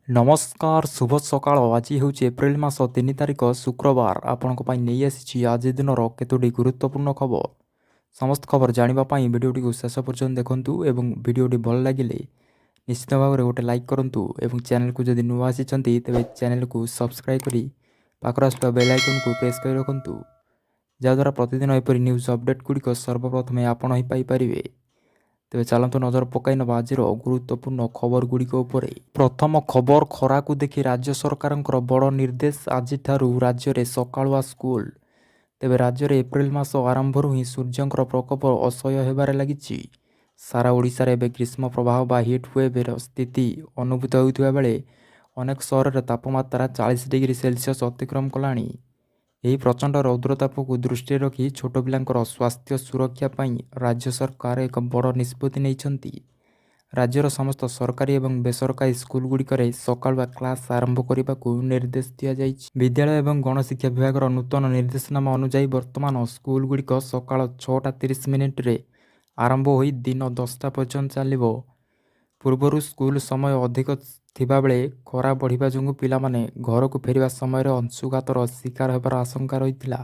ନମସ୍କାର, ଶୁଭ ସକାଳ। ଆଜି ହେଉଛି ଏପ୍ରିଲ ମାସ 3 ତାରିଖ, ଶୁକ୍ରବାର। ଆପଣଙ୍କ ପାଇଁ ନେଇ ଆସିଛି ଆଜି ଦିନର କେତୋଟି ଗୁରୁତ୍ୱପୂର୍ଣ୍ଣ ଖବର। ସମସ୍ତ ଖବର ଜାଣିବା ପାଇଁ ଭିଡ଼ିଓଟିକୁ ଶେଷ ପର୍ଯ୍ୟନ୍ତ ଦେଖନ୍ତୁ ଏବଂ ଭିଡ଼ିଓଟି ଭଲ ଲାଗିଲେ ନିଶ୍ଚିତ ଭାବରେ ଗୋଟେ ଲାଇକ୍ କରନ୍ତୁ ଏବଂ ଚ୍ୟାନେଲକୁ ଯଦି ନୂଆ ଆସିଛନ୍ତି, ତେବେ ଚ୍ୟାନେଲକୁ ସବସ୍କ୍ରାଇବ୍ କରି ପାଖରେ ଆସୁଥିବା ବେଲ୍ ଆଇକନ୍କୁ ପ୍ରେସ୍ କରି ରଖନ୍ତୁ, ଯାହାଦ୍ୱାରା ପ୍ରତିଦିନ ଏପରି ନ୍ୟୁଜ୍ ଅପଡ଼େଟ୍ ଗୁଡ଼ିକ ସର୍ବପ୍ରଥମେ ଆପଣ ହିଁ ପାଇପାରିବେ। ତେବେ ଚାଲନ୍ତୁ ନଜର ପକାଇ ନେବା ଆଜିର ଗୁରୁତ୍ୱପୂର୍ଣ୍ଣ ଖବର ଗୁଡ଼ିକ ଉପରେ। ପ୍ରଥମ ଖବର, ଖରାକୁ ଦେଖି ରାଜ୍ୟ ସରକାରଙ୍କର ବଡ଼ ନିର୍ଦ୍ଦେଶ। ଆଜିଠାରୁ ରାଜ୍ୟରେ ସକାଳୁଆ ସ୍କୁଲ। ତେବେ ରାଜ୍ୟରେ ଏପ୍ରିଲ ମାସ ଆରମ୍ଭରୁ ହିଁ ସୂର୍ଯ୍ୟଙ୍କର ପ୍ରକୋପ ଅସହ୍ୟ ହେବାରେ ଲାଗିଛି। ସାରା ଓଡ଼ିଶାରେ ଏବେ ଗ୍ରୀଷ୍ମ ପ୍ରବାହ ବା ହିଟ୍ ୱେଭ୍ର ସ୍ଥିତି ଅନୁଭୂତ ହେଉଥିବା ବେଳେ ଅନେକ ସହରରେ ତାପମାତ୍ରା 40 ଡିଗ୍ରୀ ସେଲସିୟସ୍ ଅତିକ୍ରମ କଲାଣି। ଏହି ପ୍ରଚଣ୍ଡ ରୌଦ୍ରତାପକୁ ଦୃଷ୍ଟିରେ ରଖି ଛୋଟ ପିଲାଙ୍କର ସ୍ୱାସ୍ଥ୍ୟ ସୁରକ୍ଷା ପାଇଁ ରାଜ୍ୟ ସରକାର ଏକ ବଡ଼ ନିଷ୍ପତ୍ତି ନେଇଛନ୍ତି। ରାଜ୍ୟର ସମସ୍ତ ସରକାରୀ ଏବଂ ବେସରକାରୀ ସ୍କୁଲଗୁଡ଼ିକରେ ସକାଳୁଆ କ୍ଲାସ୍ ଆରମ୍ଭ କରିବାକୁ ନିର୍ଦ୍ଦେଶ ଦିଆଯାଇଛି। ବିଦ୍ୟାଳୟ ଏବଂ ଗଣଶିକ୍ଷା ବିଭାଗର ନୂତନ ନିର୍ଦ୍ଦେଶନାମା ଅନୁଯାୟୀ ବର୍ତ୍ତମାନ ସ୍କୁଲଗୁଡ଼ିକ ସକାଳ 6ଟା 30 ମିନିଟରେ ଆରମ୍ଭ ହୋଇ ଦିନ 10ଟା ପର୍ଯ୍ୟନ୍ତ ଚାଲିବ। ପୂର୍ବରୁ ସ୍କୁଲ ସମୟ ଅଧିକ ଥିବାବେଳେ ଖରା ବଢ଼ିବା ଯୋଗୁଁ ପିଲାମାନେ ଘରକୁ ଫେରିବା ସମୟରେ ଅଂଶୁଘାତର ଶିକାର ହେବାର ଆଶଙ୍କା ରହିଥିଲା।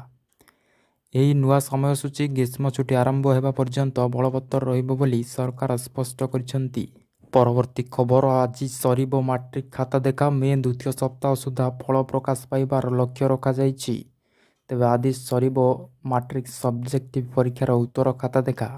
ଏହି ନୂଆ ସମୟସୂଚୀ ଗ୍ରୀଷ୍ମ ଛୁଟି ଆରମ୍ଭ ହେବା ପର୍ଯ୍ୟନ୍ତ ବଳବତ୍ତର ରହିବ ବୋଲି ସରକାର ସ୍ପଷ୍ଟ କରିଛନ୍ତି। ପରବର୍ତ୍ତୀ ଖବର, ଆଜି ସରିବ ମାଟ୍ରିକ ଖାତା ଦେଖା। ମେ ଦ୍ୱିତୀୟ ସପ୍ତାହ ସୁଦ୍ଧା ଫଳ ପ୍ରକାଶ ପାଇବାର ଲକ୍ଷ୍ୟ ରଖାଯାଇଛି। ତେବେ ଆଜି ସରିବ ମାଟ୍ରିକ ସବଜେକ୍ଟିଭ ପରୀକ୍ଷାର ଉତ୍ତର ଖାତା ଦେଖା।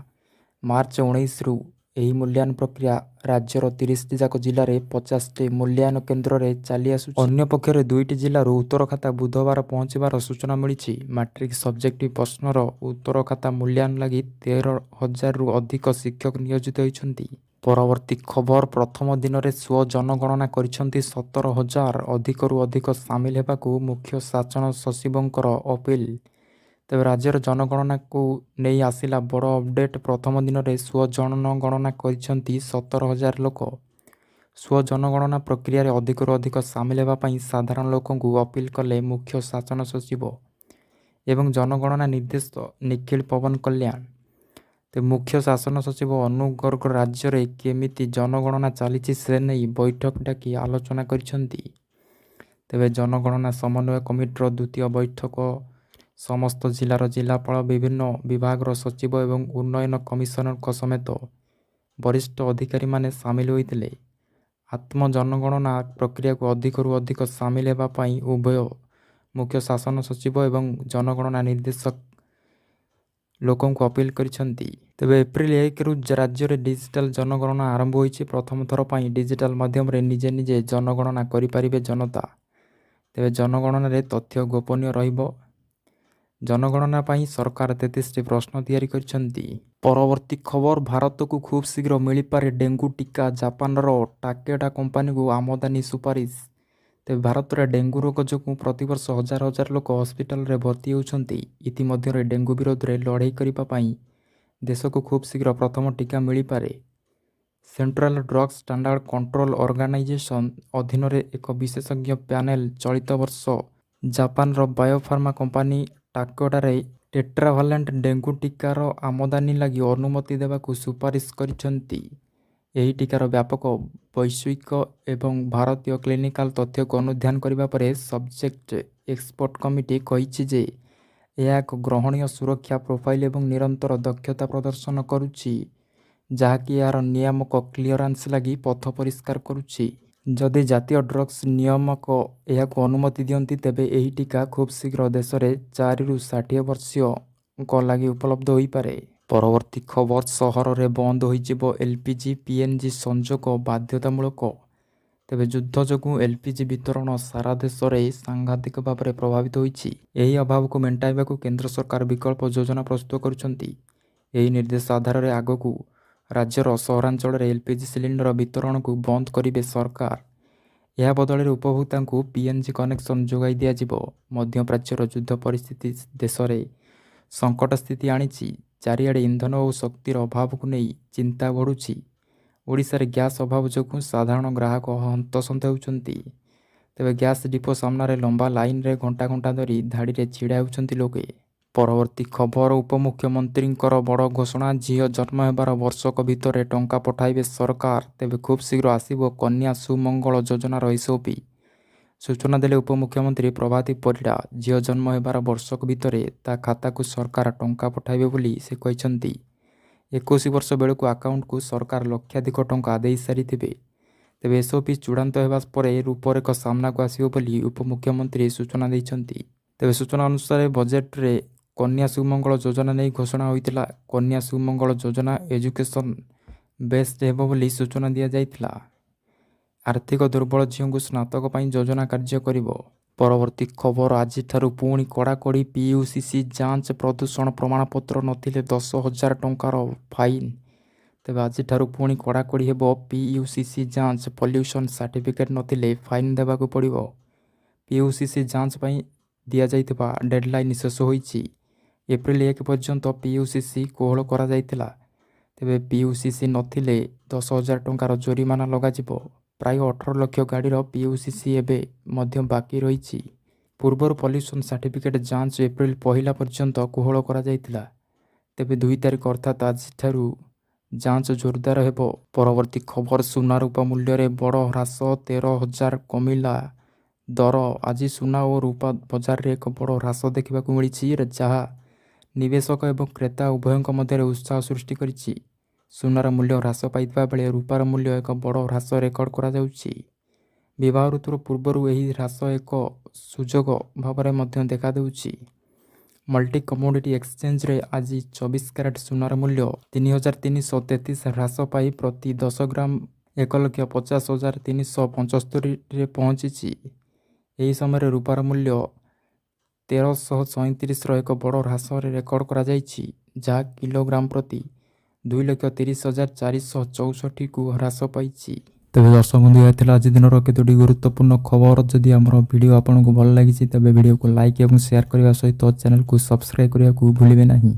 ମାର୍ଚ୍ଚ 19ରୁ ଏହି ମୂଲ୍ୟାୟନ ପ୍ରକ୍ରିୟା ରାଜ୍ୟର 30ଟି ଯାକ ଜିଲ୍ଲାରେ 50ଟି ମୂଲ୍ୟାୟନ କେନ୍ଦ୍ରରେ ଚାଲି ଆସୁଛି। ଅନ୍ୟପକ୍ଷରେ ଦୁଇଟି ଜିଲ୍ଲାରୁ ଉତ୍ତର ଖାତା ବୁଧବାର ପହଞ୍ଚିବାର ସୂଚନା ମିଳିଛି। ମାଟ୍ରିକ ସବଜେକ୍ଟିଭ ପ୍ରଶ୍ନର ଉତ୍ତର ଖାତା ମୂଲ୍ୟାୟନ ଲାଗି 13,000ରୁ ଅଧିକ ଶିକ୍ଷକ ନିୟୋଜିତ ହୋଇଛନ୍ତି। ପରବର୍ତ୍ତୀ ଖବର, ପ୍ରଥମ ଦିନରେ ସ୍ୱ ଜନଗଣନା କରିଛନ୍ତି 17,000। ଅଧିକରୁ ଅଧିକ ସାମିଲ ହେବାକୁ ମୁଖ୍ୟ ଶାସନ ସଚିବଙ୍କର ଅପିଲ। ତେବେ ରାଜ୍ୟର ଜନଗଣନାକୁ ନେଇ ଆସିଲା ବଡ଼ ଅପଡେଟ୍। ପ୍ରଥମ ଦିନରେ ସ୍ୱ ଜନଗଣନା କରିଛନ୍ତି 17,000 ଲୋକ। ସ୍ୱ ଜନଗଣନା ପ୍ରକ୍ରିୟାରେ ଅଧିକରୁ ଅଧିକ ସାମିଲ ହେବା ପାଇଁ ସାଧାରଣ ଲୋକଙ୍କୁ ଅପିଲ କଲେ ମୁଖ୍ୟ ଶାସନ ସଚିବ ଏବଂ ଜନଗଣନା ନିର୍ଦ୍ଦେଶକ ନିଖିଳ ପବନ କଲ୍ୟାଣ। ତେବେ ମୁଖ୍ୟ ଶାସନ ସଚିବ ଅନୁ ଗର୍ଗ ରାଜ୍ୟରେ କେମିତି ଜନଗଣନା ଚାଲିଛି, ସେ ନେଇ ବୈଠକ ଡାକି ଆଲୋଚନା କରିଛନ୍ତି। ତେବେ ଜନଗଣନା ସମନ୍ୱୟ କମିଟିର ଦ୍ୱିତୀୟ ବୈଠକ ସମସ୍ତ ଜିଲ୍ଲାର ଜିଲ୍ଲାପାଳ, ବିଭିନ୍ନ ବିଭାଗର ସଚିବ ଏବଂ ଉନ୍ନୟନ କମିଶନରଙ୍କ ସମେତ ବରିଷ୍ଠ ଅଧିକାରୀମାନେ ସାମିଲ ହୋଇଥିଲେ। ଆତ୍ମ ଜନଗଣନା ପ୍ରକ୍ରିୟାକୁ ଅଧିକରୁ ଅଧିକ ସାମିଲ ହେବା ପାଇଁ ଉଭୟ ମୁଖ୍ୟ ଶାସନ ସଚିବ ଏବଂ ଜନଗଣନା ନିର୍ଦ୍ଦେଶକ ଲୋକଙ୍କୁ ଅପିଲ କରିଛନ୍ତି। ତେବେ ଏପ୍ରିଲ 1ରୁ ରାଜ୍ୟରେ ଡିଜିଟାଲ ଜନଗଣନା ଆରମ୍ଭ ହୋଇଛି। ପ୍ରଥମ ଥର ପାଇଁ ଡିଜିଟାଲ ମାଧ୍ୟମରେ ନିଜେ ନିଜେ ଜନଗଣନା କରିପାରିବେ ଜନତା। ତେବେ ଜନଗଣନାରେ ତଥ୍ୟ ଗୋପନୀୟ ରହିବ। ଜନଗଣନା ପାଇଁ ସରକାର 33ଟି ପ୍ରଶ୍ନ ତିଆରି କରିଛନ୍ତି। ପରବର୍ତ୍ତୀ ଖବର, ଭାରତକୁ ଖୁବ୍ ଶୀଘ୍ର ମିଳିପାରେ ଡେଙ୍ଗୁ ଟିକା। ଜାପାନର ଟାକେଡା କମ୍ପାନୀକୁ ଆମଦାନୀ ସୁପାରିଶ। ତେବେ ଭାରତରେ ଡେଙ୍ଗୁ ରୋଗ ଯୋଗୁଁ ପ୍ରତିବର୍ଷ ହଜାର ହଜାର ଲୋକ ହସ୍ପିଟାଲରେ ଭର୍ତ୍ତି ହେଉଛନ୍ତି। ଇତିମଧ୍ୟରେ ଡେଙ୍ଗୁ ବିରୋଧରେ ଲଢ଼େଇ କରିବା ପାଇଁ ଦେଶକୁ ଖୁବ୍ ଶୀଘ୍ର ପ୍ରଥମ ଟିକା ମିଳିପାରେ। Central drugs standard control organisation ଅଧୀନରେ ଏକ ବିଶେଷଜ୍ଞ ପ୍ୟାନେଲ ଚଳିତ ବର୍ଷ ଜାପାନର ବାୟୋଫାର୍ମା କମ୍ପାନୀ ଟାକେଡାର ଟେଟ୍ରାଭାଲେଣ୍ଟ ଡେଙ୍ଗୁ ଟିକାର ଆମଦାନୀ ଲାଗି ଅନୁମତି ଦେବାକୁ ସୁପାରିଶ କରିଛନ୍ତି। ଏହି ଟିକାର ବ୍ୟାପକ ବୈଶ୍ୱିକ ଏବଂ ଭାରତୀୟ କ୍ଲିନିକାଲ ତଥ୍ୟକୁ ଅନୁଧ୍ୟାନ କରିବା ପରେ ସବଜେକ୍ଟ ଏକ୍ସପର୍ଟ କମିଟି କହିଛି ଯେ ଏହା ଏକ ଗ୍ରହଣୀୟ ସୁରକ୍ଷା ପ୍ରୋଫାଇଲ ଏବଂ ନିରନ୍ତର ଦକ୍ଷତା ପ୍ରଦର୍ଶନ କରୁଛି, ଯାହାକି ଏହାର ନିୟାମକ କ୍ଲିୟରାନ୍ସ ଲାଗି ପଥ ପରିଷ୍କାର କରୁଛି। ଯଦି ଜାତୀୟ ଡ୍ରଗ୍ସ ନିୟାମକ ଏହାକୁ ଅନୁମତି ଦିଅନ୍ତି, ତେବେ ଏହି ଟିକା ଖୁବ୍ ଶୀଘ୍ର ଦେଶରେ 4ରୁ 60 ବର୍ଷୀୟଙ୍କ ଲାଗି ଉପଲବ୍ଧ ହୋଇପାରେ। ପରବର୍ତ୍ତୀ ଖବର, ସହରରେ ବନ୍ଦ ହୋଇଯିବ ଏଲପିଜି, ପିଏନଜି ସଂଯୋଗ ବାଧ୍ୟତାମୂଳକ। ତେବେ ଯୁଦ୍ଧ ଯୋଗୁଁ ଏଲପିଜି ବିତରଣ ସାରା ଦେଶରେ ସାଂଘାତିକ ଭାବରେ ପ୍ରଭାବିତ ହୋଇଛି। ଏହି ଅଭାବକୁ ମେଣ୍ଟାଇବାକୁ କେନ୍ଦ୍ର ସରକାର ବିକଳ୍ପ ଯୋଜନା ପ୍ରସ୍ତୁତ କରୁଛନ୍ତି। ଏହି ନିର୍ଦ୍ଦେଶ ଆଧାରରେ ଆଗକୁ ରାଜ୍ୟର ସହରାଞ୍ଚଳରେ ଏଲପିଜି ସିଲିଣ୍ଡର ବିତରଣକୁ ବନ୍ଦ କରିବେ ସରକାର। ଏହା ବଦଳରେ ଉପଭୋକ୍ତାଙ୍କୁ ପିଏନଜି କନେକ୍ସନ ଯୋଗାଇ ଦିଆଯିବ। ମଧ୍ୟପ୍ରାଚ୍ୟର ଯୁଦ୍ଧ ପରିସ୍ଥିତି ଦେଶରେ ସଙ୍କଟ ସ୍ଥିତି ଆଣିଛି। ଚାରିଆଡ଼େ ଇନ୍ଧନ ଓ ଶକ୍ତିର ଅଭାବକୁ ନେଇ ଚିନ୍ତା ବଢ଼ୁଛି। ଓଡ଼ିଶାରେ ଗ୍ୟାସ୍ ଅଭାବ ଯୋଗୁଁ ସାଧାରଣ ଗ୍ରାହକ ହନ୍ତସନ୍ତ ହେଉଛନ୍ତି। ତେବେ ଗ୍ୟାସ୍ ଡିପୋ ସାମ୍ନାରେ ଲମ୍ବା ଲାଇନରେ ଘଣ୍ଟା ଘଣ୍ଟା ଧରି ଧାଡ଼ିରେ ଛିଡ଼ା ହେଉଛନ୍ତି ଲୋକେ। ପରବର୍ତ୍ତୀ ଖବର, ଉପମୁଖ୍ୟମନ୍ତ୍ରୀଙ୍କର ବଡ଼ ଘୋଷଣା। ଝିଅ ଜନ୍ମ ହେବାର ବର୍ଷକ ଭିତରେ ଟଙ୍କା ପଠାଇବେ ସରକାର। ତେବେ ଖୁବ୍ ଶୀଘ୍ର ଆସିବ କନ୍ୟା ସୁମଙ୍ଗଳ ଯୋଜନାର ଏସ୍ଓପି। ସୂଚନା ଦେଲେ ଉପମୁଖ୍ୟମନ୍ତ୍ରୀ ପ୍ରଭାତୀ ପରିଡ଼ା। ଝିଅ ଜନ୍ମ ହେବାର ବର୍ଷକ ଭିତରେ ତା ଖାତାକୁ ସରକାର ଟଙ୍କା ପଠାଇବେ ବୋଲି ସେ କହିଛନ୍ତି। 21 ବର୍ଷ ବେଳକୁ ଆକାଉଣ୍ଟକୁ ସରକାର ଲକ୍ଷାଧିକ ଟଙ୍କା ଦେଇସାରିଥିବେ। ତେବେ ଏସ୍ଓପି ଚୂଡ଼ାନ୍ତ ହେବା ପରେ ରୂପରେଖ ସାମ୍ନାକୁ ଆସିବ ବୋଲି ଉପମୁଖ୍ୟମନ୍ତ୍ରୀ ସୂଚନା ଦେଇଛନ୍ତି। ତେବେ ସୂଚନା ଅନୁସାରେ, ବଜେଟରେ କନ୍ୟା ସୁମଙ୍ଗଳ ଯୋଜନା ନେଇ ଘୋଷଣା ହୋଇଥିଲା। କନ୍ୟା ସୁମଙ୍ଗଳ ଯୋଜନା ଏଜୁକେସନ୍ ବେସ୍ଡ ହେବ ବୋଲି ସୂଚନା ଦିଆଯାଇଥିଲା। ଆର୍ଥିକ ଦୁର୍ବଳ ଝିଅଙ୍କୁ ସ୍ନାତକ ପାଇଁ ଯୋଜନା କାର୍ଯ୍ୟ କରିବ। ପରବର୍ତ୍ତୀ ଖବର, ଆଜିଠାରୁ ପୁଣି କଡ଼ାକଡ଼ି ପିୟୁସିସି ଯାଞ୍ଚ। ପ୍ରଦୂଷଣ ପ୍ରମାଣପତ୍ର ନଥିଲେ 10,000 ଟଙ୍କାର ଫାଇନ୍। ତେବେ ଆଜିଠାରୁ ପୁଣି କଡ଼ାକଡ଼ି ହେବ ପିୟୁସିସି ଯାଞ୍ଚ। ପଲ୍ୟୁସନ୍ ସାର୍ଟିଫିକେଟ୍ ନଥିଲେ ଫାଇନ୍ ଦେବାକୁ ପଡ଼ିବ। ପିୟୁସିସି ଯାଞ୍ଚ ପାଇଁ ଦିଆଯାଇଥିବା ଡେଡ଼ଲାଇନ୍ ଶେଷ ହୋଇଛି। ଏପ୍ରିଲ 1 ପର୍ଯ୍ୟନ୍ତ ପିୟୁସିସି କୋହଳ କରାଯାଇଥିଲା। ତେବେ ପିୟୁସିସି ନଥିଲେ 10,000 ଟଙ୍କାର ଜୋରିମାନା ଲଗାଯିବ। ପ୍ରାୟ 18 ଲକ୍ଷ ଗାଡ଼ିର ପିୟୁସିସି ଏବେ ମଧ୍ୟ ବାକି ରହିଛି। ପୂର୍ବରୁ ପଲ୍ୟୁସନ୍ ସାର୍ଟିଫିକେଟ୍ ଯାଞ୍ଚ ଏପ୍ରିଲ 1 ପର୍ଯ୍ୟନ୍ତ କୋହଳ କରାଯାଇଥିଲା। ତେବେ 2 ତାରିଖ, ଅର୍ଥାତ୍ ଆଜିଠାରୁ ଯାଞ୍ଚ ଜୋରଦାର ହେବ। ପରବର୍ତ୍ତୀ ଖବର, ସୁନା ରୂପା ମୂଲ୍ୟରେ ବଡ଼ ହ୍ରାସ। 13,000 କମିଲା ଦର। ଆଜି ସୁନା ଓ ରୂପା ବଜାରରେ ଏକ ବଡ଼ ହ୍ରାସ ଦେଖିବାକୁ ମିଳିଛି, ଯାହା ନିବେଶକ ଏବଂ କ୍ରେତା ଉଭୟଙ୍କ ମଧ୍ୟରେ ଉତ୍ସାହ ସୃଷ୍ଟି କରିଛି। ସୁନାର ମୂଲ୍ୟ ହ୍ରାସ ପାଇଥିବା ବେଳେ ରୂପାର ମୂଲ୍ୟ ଏକ ବଡ଼ ହ୍ରାସ ରେକର୍ଡ କରାଯାଉଛି। ବିବାହ ଋତୁର ପୂର୍ବରୁ ଏହି ହ୍ରାସ ଏକ ସୁଯୋଗ ଭାବରେ ମଧ୍ୟ ଦେଖାଦେଉଛି। ମଲ୍ଟି କମୋଡିଟି ଏକ୍ସଚେଞ୍ଜରେ ଆଜି 24 କ୍ୟାରେଟ୍ ସୁନାର ମୂଲ୍ୟ 3,333 ହ୍ରାସ ପାଇ ପ୍ରତି 10 ଗ୍ରାମ 1,50,375ରେ ପହଞ୍ଚିଛି। ଏହି ସମୟରେ ରୂପାର ମୂଲ୍ୟ 1,337ର ଏକ ବଡ଼ ହ୍ରାସରେ ରେକର୍ଡ କରାଯାଇଛି, ଯାହା କିଲୋଗ୍ରାମ ପ୍ରତି 2,30,464କୁ ହ୍ରାସ ପାଇଛି। ତେବେ ଦର୍ଶକ ବନ୍ଧୁ, ଏହା ଥିଲା ଆଜି ଦିନର କେତୋଟି ଗୁରୁତ୍ୱପୂର୍ଣ୍ଣ ଖବର। ଯଦି ଆମର ଭିଡ଼ିଓ ଆପଣଙ୍କୁ ଭଲ ଲାଗିଛି, ତେବେ ଭିଡ଼ିଓକୁ ଲାଇକ୍ ଏବଂ ସେୟାର କରିବା ସହିତ ଚ୍ୟାନେଲକୁ ସବସ୍କ୍ରାଇବ୍ କରିବାକୁ ଭୁଲିବେ ନାହିଁ।